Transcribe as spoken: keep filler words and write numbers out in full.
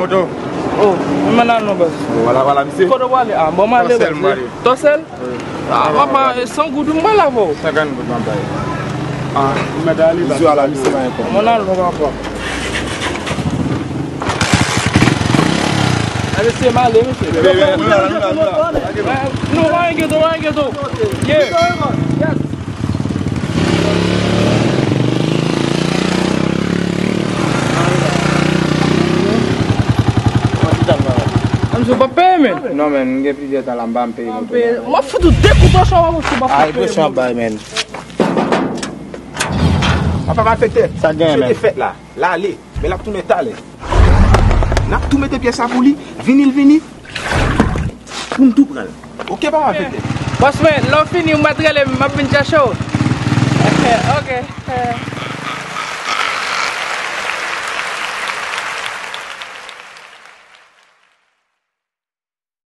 Kote w? Oh, mwen al non baz. Vwala, vwala, misye. Kote w prale? Ah, bon, m ale baz. Tòsèl m prale. Tòsèl? Wi. Ah, papa, san goud, m pral avè w. Senkant goud m ap bay. Ah, ou mèt ale baz. Vwala, misye pa gen kòb. Mwen al non papa. Ah, mesye, m ale, mesye. Bebe, nou la, nou la, nou la. Non, pa gen ghetto, pa gen ghetto. Yeah. Yes. Ann sou pa peye, men. Non, men, m gen plizyè tan la, m pa m peye moto. M ap fout ou de kout nan chò, w ap fout peye. Ay, presyon ap bay, men. Papa malfektè, sa gen, men. Fèt la, l ale, men l ap tounen talè. N ap tou mete pyès la pou li, vini l vini, pou n tou pran l. Oke, papa malfektè. Bòs mwen, lè w fini, ou mèt rele m, m ap vin chèche w. Oke.